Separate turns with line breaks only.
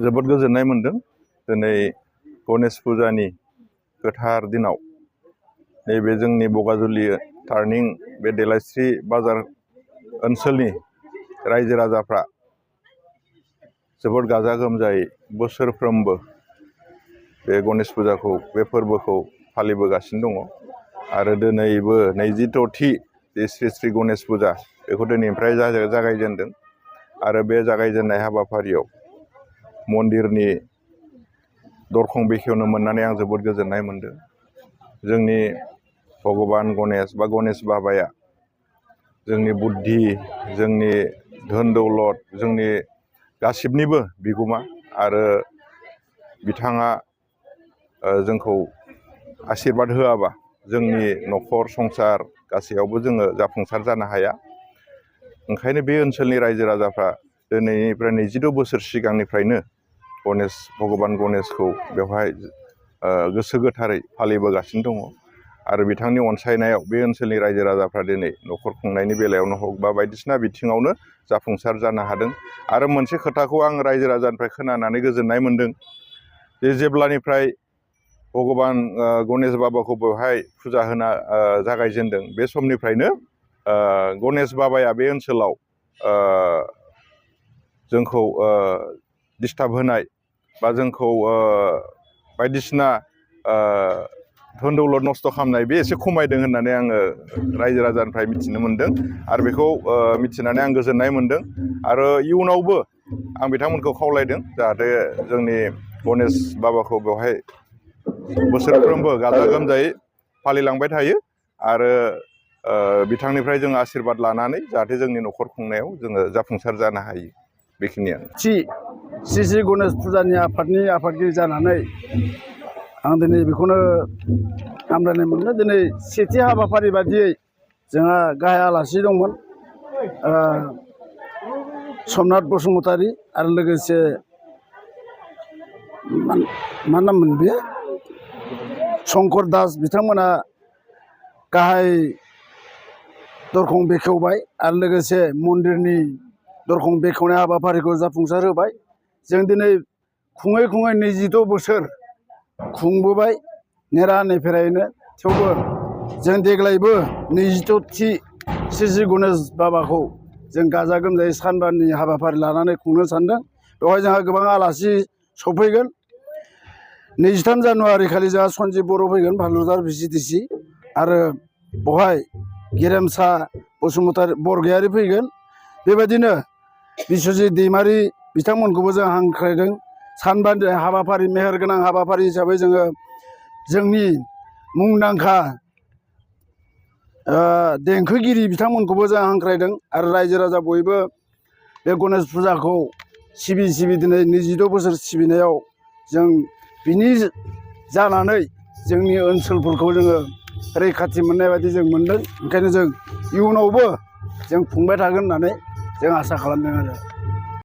जोबोद गोजोननाय मोनदों दिनै गणेश फुजानि गोथार दिनाव नैबे जोंनि बगाजुलि टार्निं बे देलायस्रि बाजार ओनसोलनि रायजो राजाफ्रा जोबोद गाजा गोमजायै बोसोरफ्रोमबो बे गणेश फुजाखौ बे फोरबोखौ फालिबोगासिनो दङ आरो दिनैबो 22थि श्री श्री गणेश फुजा बेखौ दिनैनिफ्राय जागायजेनदों आरो बे जागायजेननाय हाबाफारियाव मन्दिरनि दरखं बेखेवनो मोननानै आं जोबोद गोजोननाय मोनदों। जोंनि भगबान गणेश बा गणेश बाबाया जोंनि बुद्धि जोंनि धोन दौलत जोंनि गासिबनिबो बिगोमा आरो बिथाङा जोंखौ आशीर्बाद होआबा जोंनि न'खर संसार गासैयावबो जोङो जाफुंसार जानो हाया। ओंखायनो बे ओनसोलनि रायजो राजाफ्रा दिनैनिफ्राय 22 बोसोर सिगांनिफ्रायनो गणेश भगबान गणेशखौ बेवहाय गोसो गोथारै फालिबोगासिनो दङ आरो बिथांनि अनसायनायाव बे ओनसोलनि रायजो राजाफ्रा दिनै न'खर खुंनायनि बेलायावनो हग बा बायदिसिना बिथिङावनो जाफुंसार जानो हादों। आरो मोनसे खोथाखौ आं रायजो राजानिफ्राय खोनानानै गोजोननाय मोनदों जे जेब्लानिफ्राय भगबान गणेश बाबाखौ बेवहाय फुजा होना जागायजेनदों बे समनिफ्रायनो गणेश बाबाया बे ओनसोलाव जोंखौ डिस्टार्ब होनाय बा जोंखौ बायदिसिना धोन दौलत नस्थ' खालामनाय बे एसे खमायदों होननानै आङो रायजो राजानिफ्राय मिथिनो मोनदों आरो बेखौ मिथिनानै आं गोजोननाय मोनदों। आरो इयुनावबो आं बिथांमोनखौ खावलायदों जाहाथे जोंनि गणेश बाबाखौ बेवहाय बोसोरफ्रोमबो गाजा गोमजायै फालिलांबाय थायो आरो बिथांनिफ्राय जों आशीर्बाद लानानै जाहाथे जोंनि न'खर खुंनायाव जोङो जाफुंसार जानो हायो। बेखिनियानो।
श्री श्री गणेश फुजानि आफादनि आफादगिरि जानानै आं दिनै बेखौनो हामलायनाय मोनो। दिनै सेथि हाबाफारि बादियै जोंहा गाहाय आलासि दंमोन समनाथ बसुमतारी आरो लोगोसे मा नाममोन बेयो शंकर दास बिथांमोना गाहाय दरखं बेखेवबाय आरो लोगोसे मन्दिरनि दरखं बेखेवनाय हाबाफारिखौ जाफुंसार होबाय। जों दिनै खुङै 22 बोसोर खुंबोबाय नेरा नेफेरायैनो, थेवबो जों देग्लायबो 22थि श्री श्री गणेश बाबाखौ जों गाजा गोमजायै सानबानि हाबाफारि लानानै खुंनो सानदों। बेवहाय जोंहा गोबां आलासि सफैगोन। 23 जानुवारि खालि जोंहा सन्जिब बर' फैगोन भारलुदार VCTC आरो बेवहाय गेरेमसा बसुमतारी बरगयारी फैगोन। बेबायदिनो बिस्वजित दैमारि बिथांमोनखौबो जों हांख्रायदों। सानबानि हाबाफारि मेहेरगोनां हाबाफारि हिसाबै जोङो जोंनि मुंदांखा देंखोगिरि बिथांमोनखौबो जों हांख्रायदों आरो रायजो राजा बयबो बे गणेश फुजाखौ सिबि दिनै 22 बोसोर सिबिनायाव जों बिनि जानानै जोंनि ओनसोलफोरखौ जोङो रैखाथि मोननाय बायदि जों मोनदों। ओंखायनो जों इयुनावबो जों खुंबाय थागोन होननानै जों आसा खालामदों आरो।